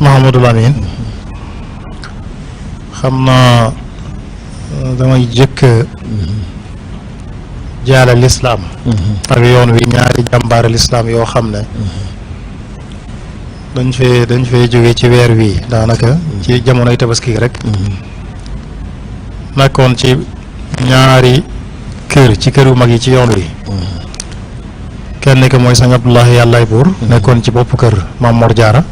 Mouhamadou Lamine xam naa damay jëkk jaale lislaam ak yoon wi ñaari jàmbaare lislaam yoo xam ne dañ fee jóge ci weer wi daanaka ci jamonoy tabaski rek nekkoon ci ñaari kër ci kër yu mag yi ci yoon wi kenn ki mooy sëñ Abdoulahi Yàllaay Buur nekkoon ci bopp kër Maam Mor Jaara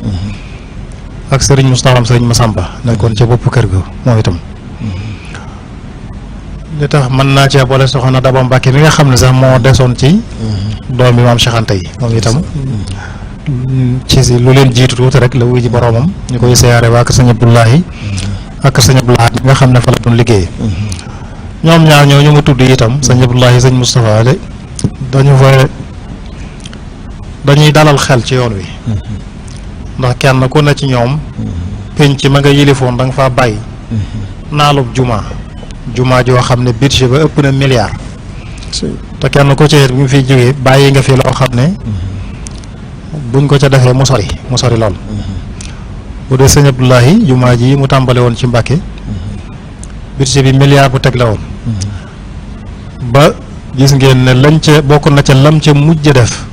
ak sëriñ Moustapha am sëriñ Masamba nekkoon ci bopp kër ga moom itam li tax mën naa cee boole soxna Daba Mbàkke mi nga xam ne sax moo desoon ci doom bi maam Cheikh Anta yi moom itam ci si lu leen jiitu tuuti rek la wuy ji boroomam ñu koy siyaare waa kër sëñ Abdoulahi ak sëñ Abdoulahi mi nga xam ne fa la doon liggéey ñoom ñaar ñoo ñu ma tudd itam sëñ Abdoulahi sëñ Moustapha de dañuy dalal xel ci yoon wi ndax kenn ku ne ci ñoom penc ma nga yilifoon da nga faa bàyyi naalub jumaa joo xam ne budget ba ëpp na milliard te kenn ku ci bu mu fiy jógee bàyyi nga fi loo xam ne buñ ko ca defee mu sori lool bu dee sëñ Abdoulahi jumaa ji mu tàmbale woon ci Mbàkke budget bi milliard bu teg la woon ba gis ngeen ne lañ ca bokk na ca lam ca mujj def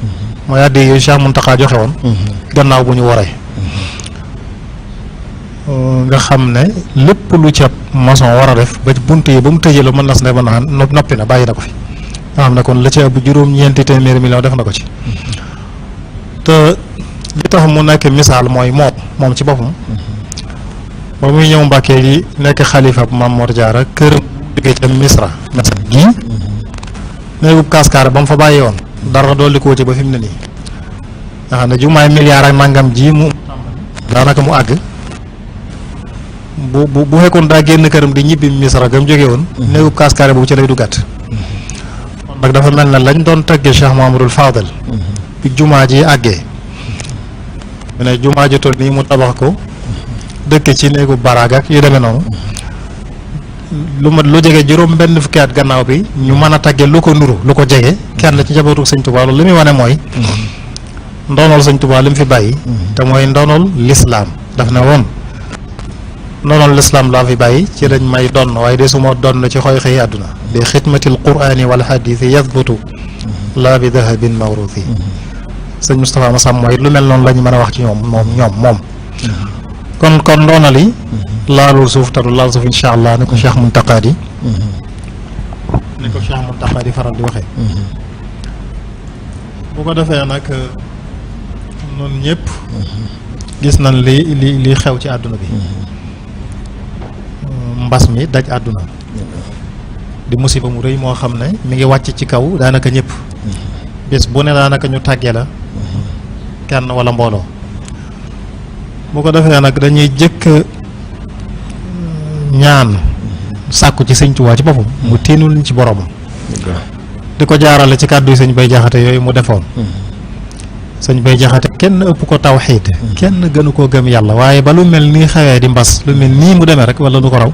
mooy àddi yooyu Cheikh Mountakha joxe woon gannaaw bu ñu waree nga xam ne lépp lu ca maçon war a def ba bunt yi ba mu tëjee la mën na ne ba naan noppi na bàyyi na ko fi nga xam ne kon la ca ëpp juróom-ñeenti téeméeri million def na ko ci te li tax mu nekk misaal mooy moom ci boppam ba muy ñëw Mbàkke yi nekk xalifa bu Maam Mor Jaara kër jógee ca Misra gii néegub kaskaare ba mu fa bàyyi woon dara dolli koo ci ba fi mu ne nii nga xam ne jumaay milliard ak nangam ji mu daanaka mu àgg bu fekkoon daa génn këram di ñibbi Misra gam jóge woon néegub kaskaare boobu ci lay duggaat kon nag dafa mel ne lañ doon tëggee Cheikh Mahamadul Fadal bi jumaa ji àggee mu ne jumaa ji toll nii mu tabax ko dëkk ci néegu baraag ak yu demee noonu lu jege juróom benn fukki at gannaaw bi ñu mën a tagge lu ko nuru lu ko jege kenn ci njabootu sëñ Tuubaa loolu li muy wane mooy ndonool sëñ Tuubaa li mu fi bàyyi te mooy ndonool lislaam daf ne woon ndonool lislaam laa fi bàyyi ci lañ may donn waaye de suma donn ci xoy xëy àdduna bi xidmatil quraani wal xadiisi yazbutu laa bi dahabin mawruuthi sëñ Moustapha Massam mooy lu mel noonu la ñu mën a wax ci moom kon ndoonal yi laalul suuf te du laal suuf incha allah ni ko Cheikh Mountakha di faral di waxee bu ko defee nag noonu ñëpp gis nañ li xew ci àdduna bi mbas mi daj àdduna di musiba mu rëy moo xam ne mi ngi wàcc ci kaw daanaka ñëpp bés bu ne daanaka ñu tàggee la kenn wala mbooloo bu ko defee nag dañuy jëkk ñaan sàkku ci sëñ Tuubaa ci boppam mu tiinul ñu ci boromam di ko jaarale ci kàddu yi sëñ Bay Jaxate yooyu mu defoon sëñ Bay Jaxate kenn ëpp ko tawxiid kenn gënu koo gëm yàlla waaye ba lu mel nii xewee di mbas lu mel nii mu demee rek wala lu ko raw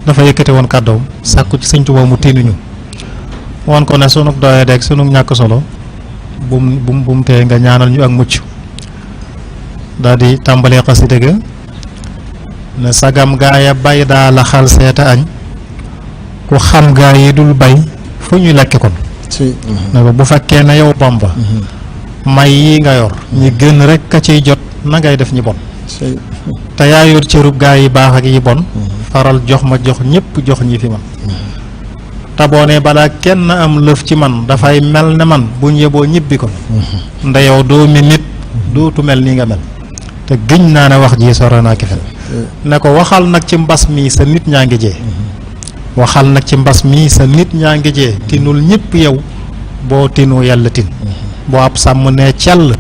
dafa yëkkate woon kàddoom sàkku ci sëñ Tuubaa mu tiinuñu woon ko ne sunu doye deeg sunu ñàkk solo bum tee nga ñaanal ñu ak mucc daal di tàmbalee xasida ga ne sagam gaaya bay daa la xal seeta añ ku xam gaa yi dul bay fu ñuy lekke kon ne ko bu fekkee ne yow Bamba may yi nga yor ñi gën rek ka ciy jot na ngay def ñi bon te yaa yor cërub gaa yi baax ak yi bon faral jox ma jox ñëpp jox ñi fi man taboone balaa kenn am lëf ci man dafay mel ne man buñ yeboo ñibbi kon nda yow doomi nit dootu mel nii nga mel te gëñ naa ne wax ji sore naa ki fen ne ko waxal nag ci mbas mi sa nit ñaa ngi jee waxal nag ci mbas mi sa nit ñaa ngi jee tinul ñëpp yow boo tinu yàlla tin boo ab sàmm ne cell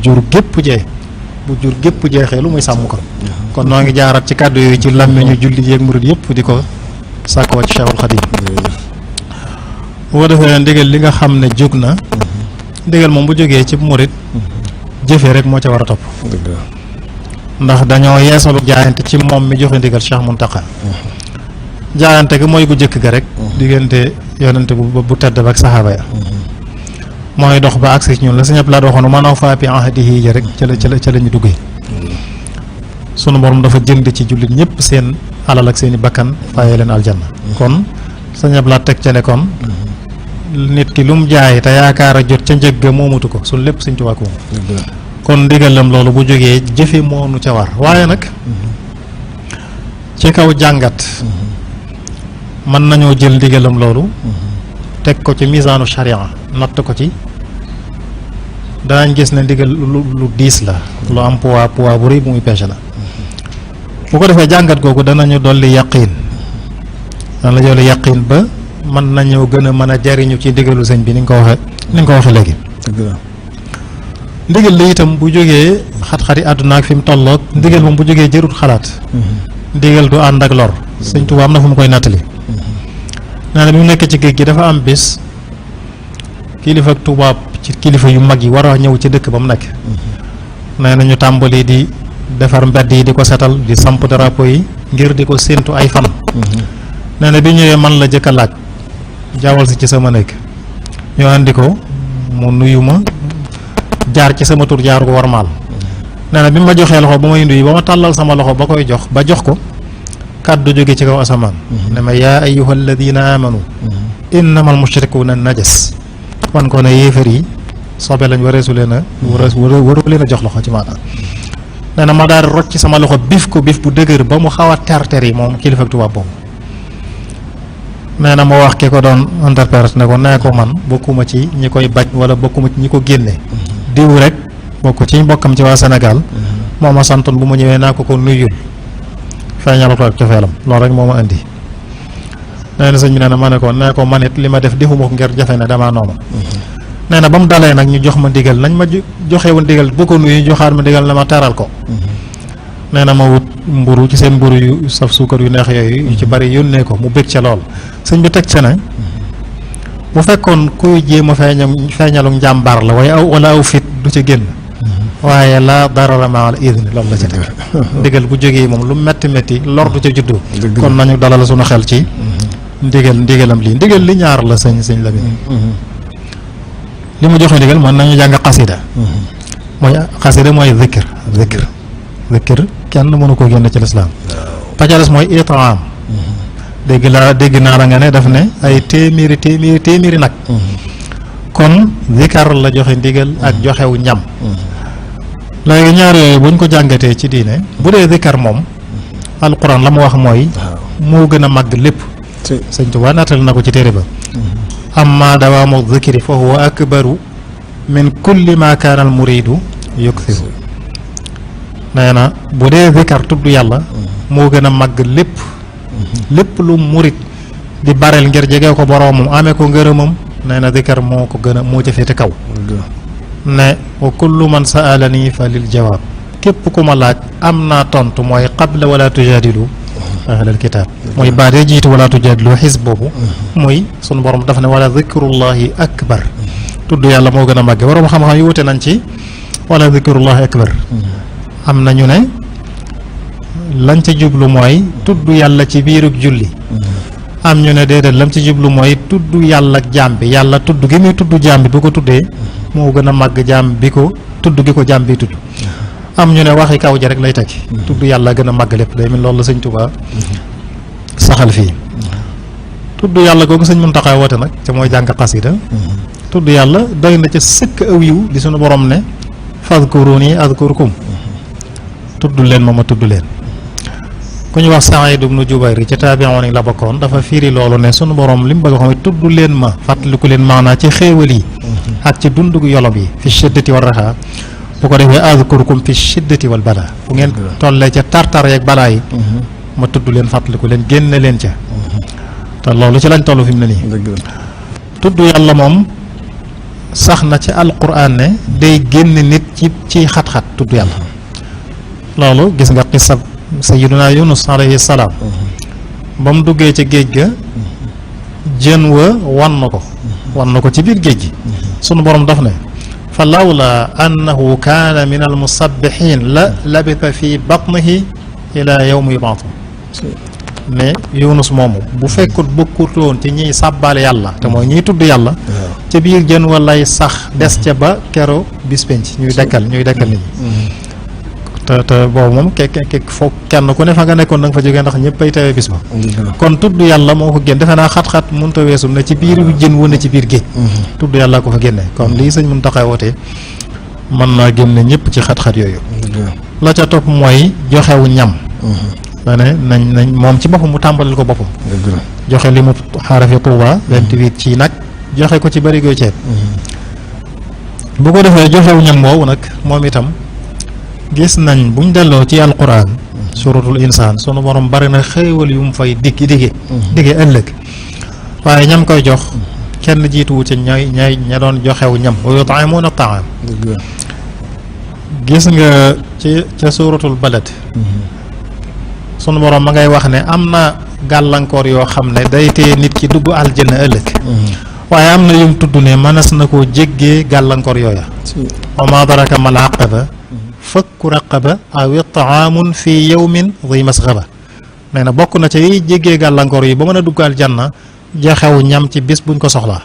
jur gépp jee bu jur gépp jeexee lu muy sàmm kon noo ngi jaarat ci kàddu yooyu ci làmmiñu jullit yeeg murid yëpp di ko sàkkoo ci Cheikhul Khadim bu ko defee ndigal li nga xam ne jóg na ndigal moom bu jógee ci murid jëfee rek moo ca war a topp ndax dañoo yeesalu jaayante ci moom mi joxe ndigal Cheikh Mountakha jaayante gi mooy gu jëkk ga rek diggante yonente bu tedd ba ak saxaaba ya mooy dox ba agsi ñun la sëñ Abdou Lahad waxoon manoo faa bi ahdihi ja rek ca la ñu duggee sunu borom dafa jënd ci jullit ñëpp seen alal ak seeni bakkan fayee leen aljanna kon Sëñ Abdu Lahat teg ca ne kon nit ki lu mu jaay te yaakaar a jot ca njëg ga moomatu ko suñ lépp Sëñ Tuubaa ko moom kon ndigalam loolu bu jógee jëfe moonu ca war waaye nag ci kaw jàngat mën nañoo jël ndigalam loolu teg ko ci misaanu sharia natt ko ci danañ gis ne ndigal lu diis la lu am poids bu rëy bu muy peese la bu ko defee jàngat googu danañu dolli yaqiin dana la dolli yaqiin ba mën nañoo gën a mën a jariñu ci ndigalu sëñ bi ni nga ko waxee léegi ndigal li itam bu jógee xat-xati àdduna ak fi mu tolloog ndigal moom bu jógee jërut xalaat ndigal du ànd ak lor sëñ Tuubaa am na fu mu koy nattali nee na bi mu nekk ci géej gi dafa am bis kilifa ak tubaab ci kilifa yu mag yi war a ñëw ci dëkk ba mu nekk nee na ñu tàmbali di defar mbedd yi di ko setal di samp drapeau yi ngir di ko séentu ay fan nee na bi ñëwee man la jëkk a laaj jaawal si ci sama nekk ñu andi ko mu nuyu ma jaar ci sama tur jaar ko war maal nee na bi ma joxee loxo ba may nuyu ba ma tàllal sama loxo ba koy jox ba jox ko kàddu jóge ci kaw asamaan ne ma yaa ayyuha alladina amanu innamal mushrikuuna najas wan ko ne yéefar yi sobe lañ wareesu leen a waru leen a jox loxo ci maanaam nee na ma daal di rocc ci sama loxo bif ko bif bu dëgër ba mu xaw a ter yi moom kilifa ak tubaab boobu nee na ma wax ki ko doon interprète ne ko nee ko man bokkuma ci ñi koy bañ wala bokkuma ci ñi ko génne diw rek bokk ci mbokkam ci waa Sénégal moo ma santoon bu ma ñëwee naa ko nuyul feeñal ko ak cofeelam loolu rek moo ma indi nee na sëñ bi nee na ma ne ko nee ko man it li ma def defuma ko ngir jafe ne damaa noonu nee na ba mu dalee nag ñu jox ma ndigal nañ ma joxe woon ndigal bu ko nuyu joxaat ma ndigal na ma teral ko nee na ma wut mburu ci seen mburu yu saf suukar yu neex yooyu yu ci bari yónnee ko mu bëgg ca lool sëñ bi teg ca ne bu fekkoon kuy jéem a feeñalu njàmbaar la waaye wala aw fit du ci génn waaye la darara maal idni loolu la ca teg ndigal bu jógee moom lu metti metti lor du ca juddu kon nañu dalal suñu xel ci ndigalam lii ndigal li ñaar la sëñ la bi li mu joxe ndigal mën nañu jàng xasida mooy zikr kenn mënu koo génn ci lislaam pacales mooy itaam dégg naa la nga ne daf ne ay téeméeri nag kon zikar la joxe ndigal ak joxew ñam léegi ñaar yooyu buñ ko jàngatee ci diine bu dee zikar moom alquran la mu wax mooy moo gën a màgg lépp sëñ Tuubaa nattal na ko ci téere ba amma dawaamu zikri fa huwa akbaru min kulli ma kaana al muridu yuksiru nee na bu dee zikar tudd yàlla moo gën a màgg lépp lu murit di bareel ngir jege ko boroomam amee ko ngërëmam nee na zikar moo ko gën a moo ca féete kaw ne wa kullu man sa'alani fa lil jawaab képp ku ma laaj am naa tontu mooy qabla wala tujaadilu ahlal kitaab mooy baadee jiitu wala tujaadilu xisb boobu mooy sunu borom dafa ne wala zikrullahi akbar tudd yàlla moo gën a màgg borom xam-xam yi wute nañ ci wala zikrullahi akbar am na ñu ne lañ ci jublu mooy tudd yàlla ci biirug julli am ñu ne déedéet lam ci jublu mooy tudd yàlla ak jaam bi yàlla tudd gi muy tudd jaam bi bu ko tuddee moo gën a màgg jaam bi ko tudd gi ko jaam bi tudd am ñu ne waxi kaw ja rek lay tekki tudd yàlla gën a màgg lépp day mel loolu la sëñ Tuubaa saxal fii tudd yàlla googu sëñ Muntaxa woote nag te mooy jàng xasida tudd yàlla doy na ca sëkk aw yiw di suñu borom ne fadkuruni adkurkum tudd leen ma tudd leen ku ñu wax Saïd ibnu Jubayr ci taabi'oon yi la bokkoon dafa fiiri loolu ne sunu borom li mu bëgg a xam tudd leen ma fàttaliku leen maanaa ci xéewal yi ak ci dundu yolob yi fi shiddati war raxaa bu ko defee azkurkum fi shiddati wal balaa bu ngeen tollee ca tartar yeeg balaa yi ma tudd leen fàttaliku leen génne leen ca te loolu ci lañ toll fi mu ne nii tudd yàlla moom sax na ci alquran ne day génn nit ci xat-xat tudd yàlla loolu gis nga xisab sayyiduna Yunus alayhi salaam ba mu duggee ci géej ga jën wa wan na ko ci biir géej gi sunu borom daf ne fa lawla annahu kaana min al musabbihin la labitha fi batnihi ila yawmi yub'athun ne Yunus moomu bu fekkut bokkutoon ci ñiy sàbbaale yàlla te mooy ñiy tudd yàlla ca biir jën wa lay sax des ca ba kero bis penc ñuy dekkal nit ñi te boobu moom foog kenn ku ne fa nga nekkoon da nga fa jógee ndax ñëpp ay teewee bis ba kon tudd yàlla moo ko génn defe naa xat-xat mënut a weesu ne ci biir jën wu ne ci biir géej tudd yàlla ko fa génne kon lii sëñ Muntaxa wootee mën naa génne ñëpp ci xat-xat yooyu la ca topp mooy joxewu ñam da ne nañ moom ci boppam mu tàmbalil ko boppam joxe li mu xaarafi Tuuba 28 ci nag joxe ko ci bari goy ceeb bu ko defee joxewu ñam woowu nag moom itam gis nañ buñ delloo ci alquran suratul insaan sunu borom bari na xéewal yu mu fay digge ëllëg waaye ñam koy jox kenn jiituwu ci ña doon joxewu ñam wa yut'imuuna ta'aam gis nga ci ca suratul balad sunu borom ma ngay wax ne am na gàllankoor yoo xam ne day tee nit ki dugg aljanna ëllëg waaye am na yum tudd ne mënees na koo jéggee gàllankoor yooya wa maa adraaka mal aqaba fakku raqaba aw it'aamun fi yawmin dhi masghaba nee na bokk na ci yiy jéggee gàllankoor yi ba mën a dugg aljanna joxewu ñam ci bis buñ ko soxlaa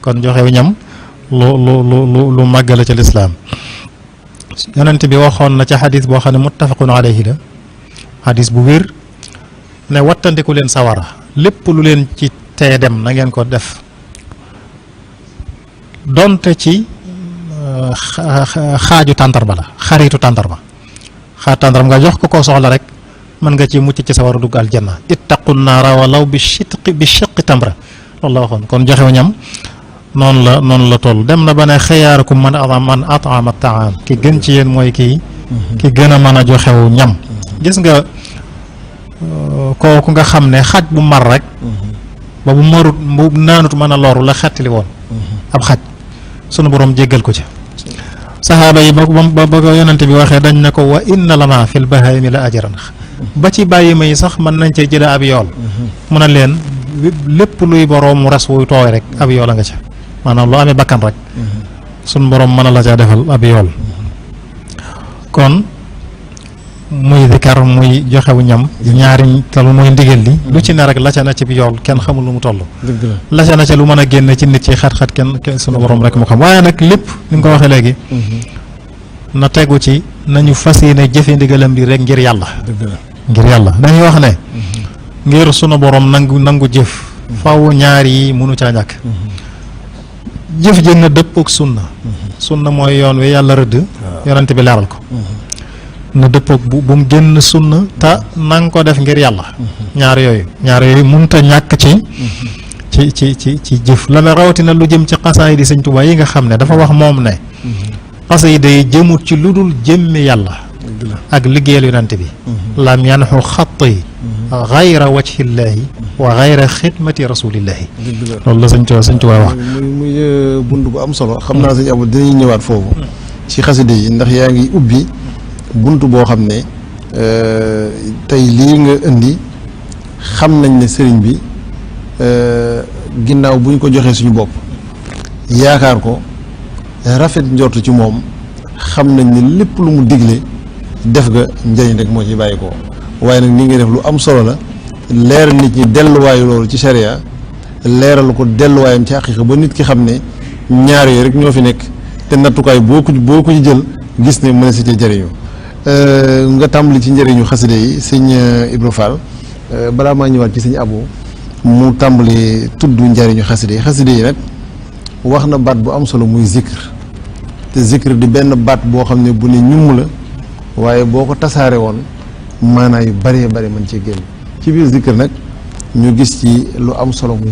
kon joxewu ñam lu màgg la ci lislaam yonent bi waxoon na ca xadis boo xam ne muttafaqun alayhi la xadis bu wér ne wattandiku leen sawara lépp lu leen ci tee dem na ngeen ko def donte ci xaaju tàndarma la xaritu tàndarma xaar tàndarma nga jox ko koo soxla rek mën nga ci mucc ci sawara dugg aljanna ittaqu naara walaw bi shiqqi tamra loolu la waxoon kon joxew ñam noonu la toll dem na ba ne xiyaarukum man at'ama ta'am ki gën ci yéen mooy ki gën a mën a joxew ñam gis nga kooku nga xam ne xaj bu mar rek ba bu marut bu naanut mën a loru la xettali woon ab xaj sunu borom jéggal ko ci saxaaba yi ba ko yonante bi waxee dañ ne ko wa inna lana fil bahaimi la ajran ba ci bàyyi ma yi sax mën nañ cee jële ab yool mu ne leen lépp luy boroomu res wuy tooy rek ab yool a nga ca maanaam lu amee bakkan rek sunu borom mën a la caa defal ab yool kon muy zikar muy joxewu ñam ñaari talu muy ndigal li lu ci ne rek la ca na ci bi yool kenn xamul lu mu toll la ca na ca lu mën a génn ci nit ci xat-xat kenn sunu borom rek mu xam waaye nag lépp ni nga ko waxee léegi na tegu ci nañu fas yéene jëfe ndigalam bi rek ngir yàlla dañuy wax ne ngir sunu borom nangu jëf faw ñaar yi mënu caa ñàkk jëf jën na dëpp ak sunna mooy yoon wi yàlla rëdd yonent bi leeral ko na dëppoog bu mu génn sunna te na nga ko def ngir yàlla ñaar yooyu mënut a ñàkk ci jëf la na rawatina lu jëm ci xasaay di Sëñ Tuubaa yi nga xam ne dafa wax moom ne xasaay day jëmut ci lu dul jëmmi yàlla ak liggéeyal yonante bi lam yanxu xatti gayra wajhillaahi wa gayra xidmati rasulillahi loolu la Sëñ Tuubaa wax muy bunt bu am solo xam naa sëñ Abdou dinañ ñëwaat foofu ci xasida yi ndax yaa ngi ubbi bunt boo xam ne tey lii nga indi xam nañ ne sëriñ bi ginnaaw bu ñu ko joxee suñu bopp yaakaar ko rafet njort ci moom xam nañ ne lépp lu mu digle def nga njëriñ rek moo ci bàyyi ko waaye nag ni nga def lu am solo la leeral nit ñi delluwaayu loolu ci sharia leeral ko delluwaayam ci xaqiiqa ba nit ki xam ne ñaar yooyu rek ñoo fi nekk te nattukaay boo ko ci jël gis ne mën a si jëriñu nga tàmbali ci njëriñu xasida yi sëñ Ibra Fall balaa maa ñëwaat ci sëñ Abo mu tàmbali tudd njëriñu xasida yi nag wax na baat bu am solo muy zikr te zikr di benn baat boo xam ne bu ne ñumm la waaye boo ko tasaare woon maanaa yu bëree bëri mën cee génn ci biir zikr nag ñu gis ci lu am solo muy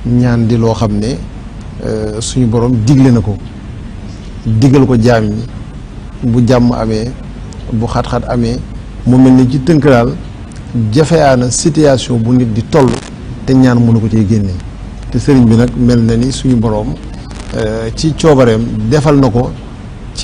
ñaan di loo xam ne suñu borom digle na ko digal ko jaam ñi bu jàmm amee bu xat-xat amee mu mel ni ci tënk daal jafeyaana situation bu nit di toll te ñaan mënu ko ciy génnee te sëriñ bi nag mel na ni suñu boroom ci coobareem defal na ko